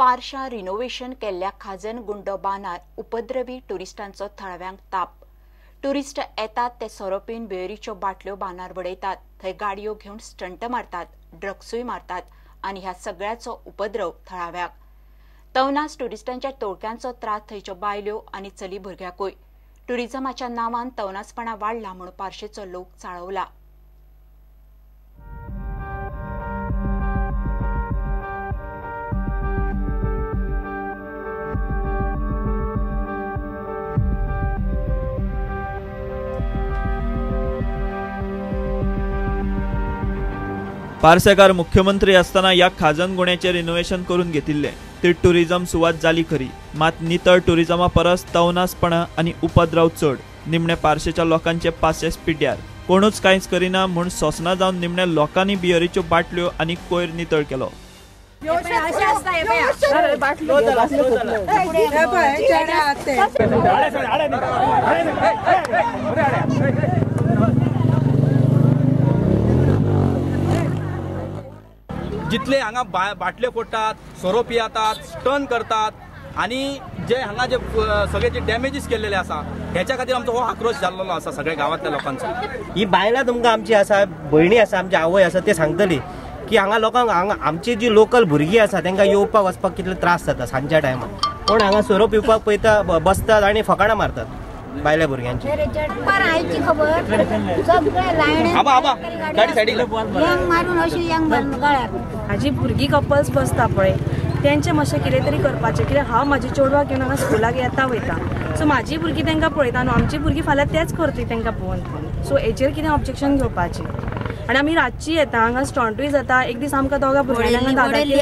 पारशा renovation केल्ल्या खाजन गुंडो बांदार उपद्रवी टुरिस्टांचो थळाव्यांक ताप. टुरिस्ट येतात ते सोरो पिवन बियरीच्यो बाटल्यो बांदार बडयतात, थंय गाडयो घेवन स्टंट मारतात, ड्रग्सूय मारतात आनी ह्या सगळ्याचो उपद्रव थळाव्याक. तवनास टुरिस्टांच्या टोळक्यांचो त्रास थंयच्यो बायल्यो आनी चली भुरग्यांकूय. टुरिझमाच्या नांवान तवनासपणा वाडला म्हूण पार्शेचो लोक चाळवला. पार्सेकार मुख्यमंत्री असताना या खाजन गुण्याचे रिनोव्हेशन करून घेतिल्ले. ती टुरिझम सुवात जाली खरी, मात नितळ टुरिझमा परस तवनासपणा आनी उपद्रव चड. निमणे पार्शेच्या लोकांचे पासेस पिड्यार. कोणूच कांयच करिना म्हूण सोंसना जावन निमणे लोकांनी बियरीच्यो बाटल्यो आनी कोयर नितळ केलो. जितले हांगा बाटल्यो फोडटात, सोरो पियेतात, स्टन करतात आनी जे हांगा जे सगळे जे डॅमेजीस केल्लेले आसा हेच्या खातीर आमचो हो आक्रोश जाल्लो आसा सगळ्या गांवांतल्या लोकांचो. ही बायलां तुमकां आमची आसा, भयणी आसा, आमची आवय आसा, ते सांगतली की हांगा लोकांक, हांगा आमची जी लोकल भुरगीं आसा तांकां येवपाक वचपाक कितले त्रास जाता सांजच्या टायमार. कोण हांगा सोरो पिवपाक पळयता बसतात आनी फकाणां मारतात बायल्या भुरग्यांची. हाजी भुरगीं कपल्स बसता पळय तेंचें मातशें कितें तरी करपाचें, कित्याक हांव म्हाजी चेडवाक घेवन हांगा स्कुलाक येता वयता, सो म्हाजी भुरगीं तांकां पळयता न्हू, आमची भुरगीं फाल्यां तेंच करतली तांकां पळोवन पळोवन. सो हेचेर कितें ऑब्जेक्शन घेवपाचें. आनी आमी रातची येता, हांगा स्टंटूय जाता. एक दीस आमकां दोगां भुरग्यांक दादागिरी,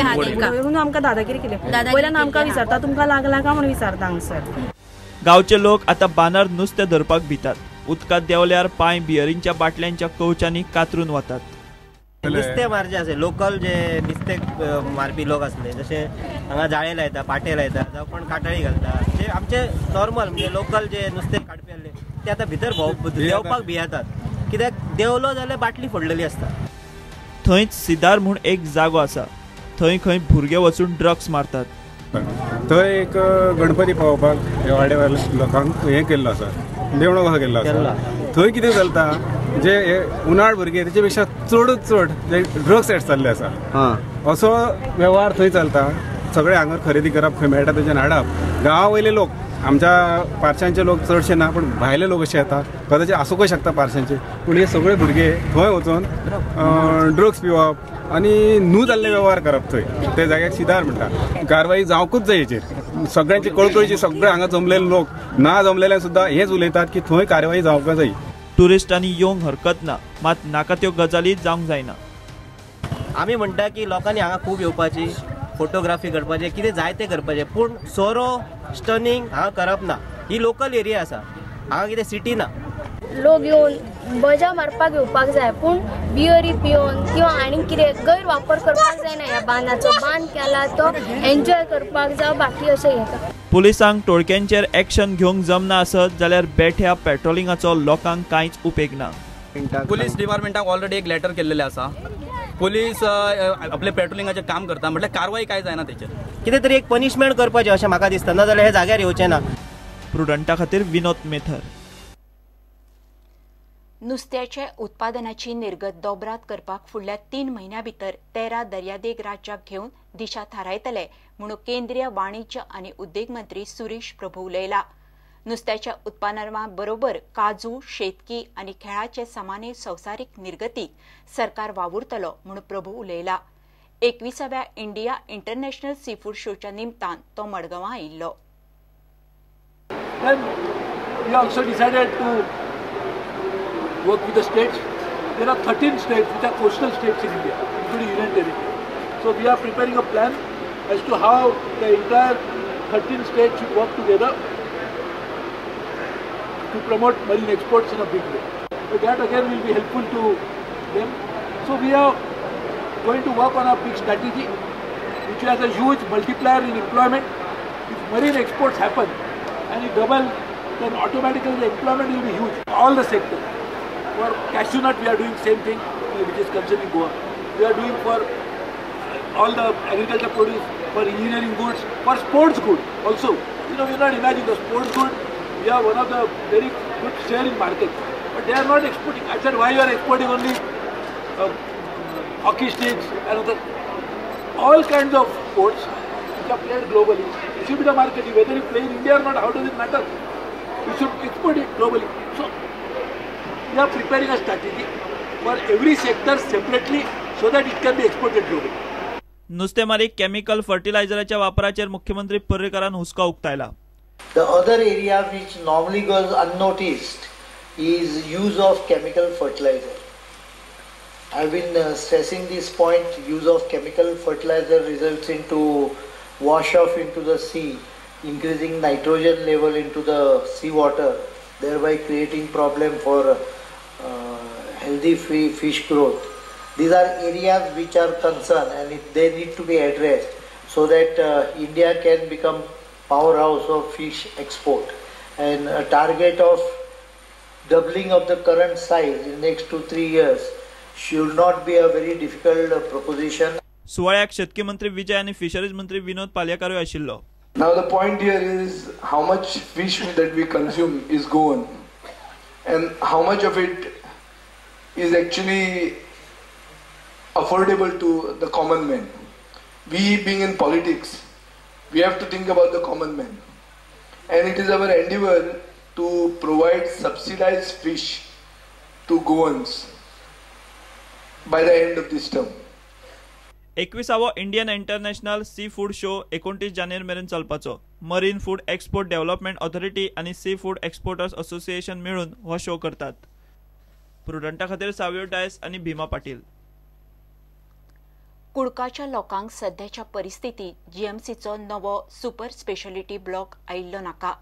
आमकां दादागिरी केली. वयल्यान आमकां विचारता तुमकां लागला काय म्हणून विचारता हांगसर. गांवचे लोक आता बांदार नुस्तें धरपाक भितात. उदकांत देंवल्यार पांय बियरींच्या बाटल्यांच्या कवचांनी कातरून वतात. नुस्तें मारचे आसले लोकल जे नुस्तें मारपी लोक आसले, जशे हांगा जाळे लायता, पाटे लायता, जावं कोण काटाळी घालता, जे आमचे नॉर्मल म्हणजे लोकल जे नुस्तें काडपी आसले ते आतां भितर देंवपाक भियेतात, कित्याक देंवलो जाल्यार बाटली फोडलेली आसता. थंयच सिदार म्हूण एक जागो आसा, थंय खंय भुरगे वचून ड्रग्स मारतात. थंय एक गणपती पावोवपाक वाड्या वयल्या लोकांक हें केल्लो आसा, देवणो कसो केल्लो आसा. थंय कितें चलता, जे हे उनाळ भुरगे तेचे पेक्षा चडूच चड जे ड्रग्स एड जाल्ले आसा असो वेव्हार थंय चलता. सगळे हांगा खरेदी करप, खंय मेळटा तेच्यान हाडप. गांवा वयले लोक, आमच्या पारशांचे लोक चडशे ना, पूण भायले लोक अशे येता, कदाचित आसूंकय शकता पारशांचे, पूण हे सगळे भुरगे थंय वचून ड्रग्स पिवप आनी न्हू जाल्ले वेव्हार करप थंय त्या जाग्याक सिदार म्हणटा. कारवाई जावंकूच जाय हेचेर. सगळ्यांची कळकळची, सगळे हांगा जमलेले लोक ना जमलेले सुद्दां हेच उलयतात की थंय कारवाई जावंक जाय. टुरिस्टांनी येवंक हरकत ना, मात नाका त्यो गजाली जावंक जायना. आमी म्हणटा की लोकांनी हांगा खूब येवपाची, फोटोग्राफी करपाचें, कितें जाय तें करपाचें, पूण सोरो स्टनिंग हांगा करप ना. ही लोकल एरिया आसा, हांगा कितें सिटी ना. लोक येवन मजा मारपाक येवपाक जाय, पूण बियरी पिवन किंवा आनी कितें गैरवापर करपाक जायना. ह्या बांदाचो बांद केला तो एन्जॉय करपाक जावं, बाकी अशें हें. पुलिसांक टोळक्यांचेर एक्शन घेवंक जमना आसत जाल्यार बेठ्या पेट्रोलिंगाचो लोकांक कांयच उपेग ना. पुलीस डिपार्टमेंटाक ऑलरेडी एक लेटर केल्लेलें आसा. पुलीस आपले पेट्रोलिंगाचें काम करता, म्हटल्यार कारवाई काय जायना तेचेर. कितें तरी एक पनिशमेंट करपाचें अशें म्हाका दिसता, ना जाल्यार हे जाग्यार येवचें ना. प्रुडंटा खातीर विनोद मेथर. नुस्त्याचे उत्पादनाची निर्गत दोबरात करपाक फुडल्या 3 म्हयन्यां भितर 13 दर्यादेग राज्याक घेवन दिशा थारायतले म्हणून केंद्रीय वाणिज्य आनी उद्देग मंत्री सुरेश प्रभू उलयला. नुस्त्याच्या उत्पादना बरोबर काजू, शेतकी आनी खेळाचे सामान्य संवसारीक निर्गतीक सरकार वावुरतलो म्हणून प्रभू उलयला. 21व्या इंडिया इंटरनॅशनल सीफूड शोच्या निमतान तो मडगांवां आयिल्लो. Work with the states. There are 13 states which are coastal states in India, including Union Territory. So we are preparing a plan as to how the entire 13 states should work together to promote marine exports in a big way. So that again will be helpful to them. So we are going to work on a big strategy which has a huge multiplier in employment. If marine exports happen and it double, then automatically the employment will be huge. All the sectors. For cashew nut we are doing same thing which is concerning Goa. We are doing for all the agriculture produce, for engineering goods, for sports goods also. You know, you not imagine the sports good, we are one of the very good share in market, but they are not exporting. I said, why you are exporting only hockey sticks and other, all kinds of sports which are played globally. It should be the market. Whether you play in India or not, how does it matter? You should export it globally. So, we are preparing a strategy for every sector separately so that it can be exported globally. नुस्तेमारी chemical फर्टिलायझराच्या वापराचेर मुख्यमंत्री पर्रीकरान हुस्को उक्तायला. The other area which normally goes unnoticed is use of chemical fertilizer. I have been stressing this point. Use of chemical fertilizer results into wash off into the sea, increasing nitrogen level into the sea water, thereby creating problem for healthy fish growth. These are areas which are concerned and they need to be addressed so that India can become powerhouse of fish export, and a target of doubling of the current size in next 2-3 years should not be a very difficult proposition. सुवाळ्याक शेतकी मंत्री विजय आनी fisheries मंत्री विनोद पालयेकारूय आशिल्लो. Now the point here is how much fish that we consume is Goan and how much of it is actually affordable to the common man. We being in politics, we have to think about the common man, and it is our endeavor to provide subsidized fish to Goans by the end of this term. 21वो Indian international sea food show 29 जानेवारी मेरेन चलपाचो. Marine food export development authority आनी sea food exporters association मेळून हो show करतात. प्रुडंटा खातीर सावियो डायस आनी भीमा पाटील. कुडकाच्या लोकांक सध्याच्या परिस्थितीत जीएमसीचो नवो सुपर स्पेशालिटी ब्लॉक आयिल्लो नाका.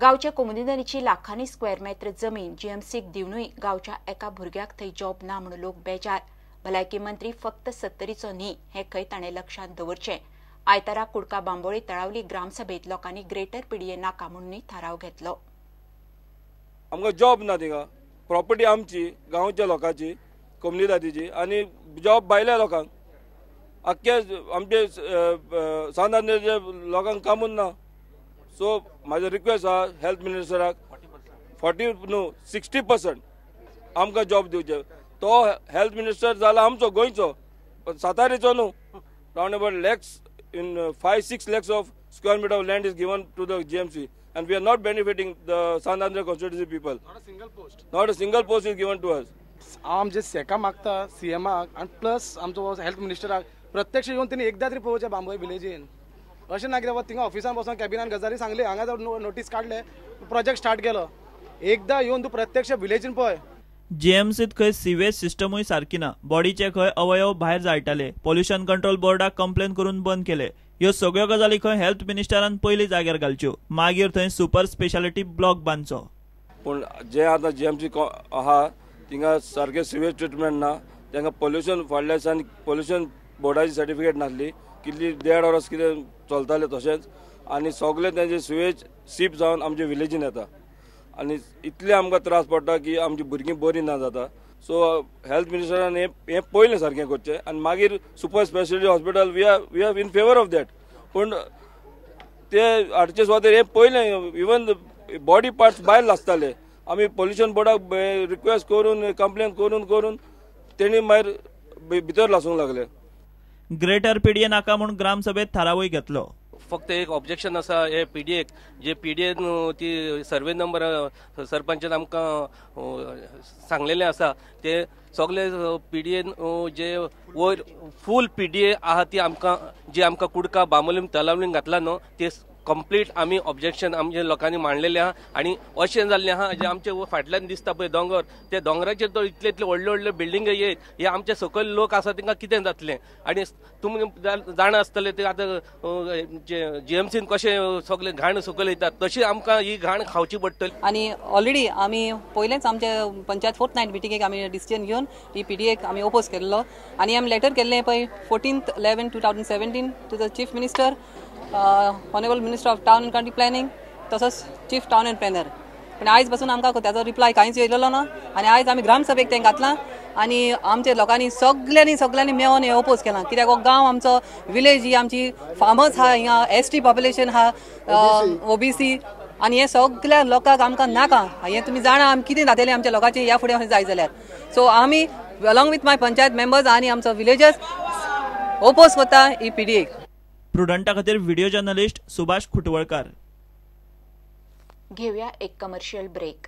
गांवच्या कोमुनिदादीची लाखांनी स्क्वेअर मेत्र जमीन जीएमसीक दिवनूय गांवच्या एका भुरग्याक थंय जॉब ना म्हूण लोक बेजार. भलायकी मंत्री फक्त सत्तरीचो न्ही हें खंय ताणें लक्षांत दवरचें. आयतारा कुडका बांबोळी तळावली ग्रामसभेंत लोकांनी ग्रेटर पीडीए नाका म्हणून थाराव घेतलो. आमकां जॉब ना थिंगा, प्रॉपर्टी आमची गांवच्या लोकांची कोमुनिदादीची आनी जॉब भायल्या लोकांक, आख्खे आमचे सांत आंद्रेच्या लोकांक कामूच ना. सो म्हाजो रिक्वेस्ट आहा हेल्थ मिनिस्टराक 40 न्हू 60% आमकां जॉब दिवचे. तो हेल्थ मिनिस्टर जाला आमचो गोंयचो, पण सातारीचो न्हू. Round about lakhs in 5-6 lakhs of square meter of land is given to the GMC and we are not benefiting the Sant Andre constituency people. Not a single post. Not a single post is given to us. आमचे सेका मागता सीएमाक आनी plus आमचो health मिनिस्टराक प्रत्यक्ष येवन तेणी एकदां तरी पळोवचें बांबोळे विलेजीन. अशें ना कितें थिंगा ऑफिसान बसून कॅबिनान गजाली सांगले, हांगा नोटीस काडले, प्रोजेक्ट स्टार्ट केलो. एकदां येवन तूं प्रत्यक्ष विलेजीन पळय. जीएमसीत खंय सिवेज सिस्टमूय सारकी ना. बॉडीचे खंय अवयव भायर जाळटाले. पोल्युशन कंट्रोल बोर्डाक कंप्लेन करून बंद केले. ह्यो सगळ्यो गजाली खंय हेल्थ मिनिस्टरान पयलीं जाग्यार घालच्यो, मागीर थंय सुपर स्पेशालिटी ब्लॉक बांदचो. पूण जे आतां जीएमसी आहा थिंगा सारकें सिवेज ट्रिटमेंट ना, तांकां पोल्युशन फाटल्या दिसांनी पोल्युशन बोर्डाची सर्टिफिकेट नासली, कितली 1.5 वर्स कितें चलतालें तशेंच, आनी सगळें तेंचे सिवेज सीप जावन आमचे विलेजीन येता आनी इतले आमकां त्रास पडटा की आमची भुरगीं बरीं ना जाता. सो हेल्थ मिनिस्टरान हें पयलें सारकें करचें आनी मागीर super speciality hospital we are in favour of that, पूण ते हाडचे सुवातेर हें पयलें इवन बॉडी पार्ट्स भायर लासताले. आमी पोल्युशन बोर्डाक रिक्वेस्ट करून कंप्लेन करून करून तेणी मागीर भितर लासूंक लागले. ग्रेटर पीडीए नाका म्हूण ग्रामसभेत थारावूय घेतलो. फक्त एक ऑब्जेक्शन आसा हे पीडीएक, जे पीडीएन ती सर्वे नंबर सरपंचान आमकां सांगलेलें आसा ते सगळे पीडीएन जे वयर फूल पीडीए आहा ती आमकां जी आमकां कुडका बांबोलीम तलावलीम घातला न्हू ते कंप्लीट आमी ऑब्जेक्शन आमचे लोकांनी मांडलेलें आहा. आनी अशें जाल्लें आहा जे आमचे फाटल्यान दिसता पळय दोंगर, ते दोंगराचेर तो इतले इतले व्हडले व्हडले बिल्डिंग येयत हे आमचे सकयल लोक आसा तांकां कितें जातलें. आनी तुमी जाणा आसतले ते आतां जीएमसीन कशें सगळे घाण सकयल येतात तशी आमकां ही घाण खावची पडटली. आनी ऑलरेडी आमी पयलेंच आमचे पंचायत फोर्थ नायट मिटिंगेक आमी डिसिजन घेवन ही पीडीएक आमी ओपोज केल्लो आनी आमी लेटर केल्लें पळय 14/11/2017 to the chief minister, honourable minister of town and country planning तसोच चीफ टावन अँड प्लॅनर. पूण आयज पासून आमकां ताजो रिप्लाय कांयच येयलेलो ना. आनी आयज आमी ग्रामसभेक तें घातलां आनी आमच्या लोकांनी सगळ्यांनी मेळोन हें ओपोज केलां, कित्याक हो गांव आमचो विलेज, ही आमची फार्मर्स आहा, हिंगा एस टी पॉप्युलेशन आहा, ओबीसी, आनी हे सगळ्या लोकांक आमकां नाका. हें तुमी जाणा आमी कितें जातलें आमच्या लोकांचें ह्या फुडें जाय जाल्यार. सो आमी along with my panchayat members आनी आमचो विलेजर्स ओपोज करता ही पीडीएक. प्रुडंटा खातीर व्हिडिओ जर्नलिस्ट सुभाष खुटवळकार. घेऊया एक कमर्शियल ब्रेक.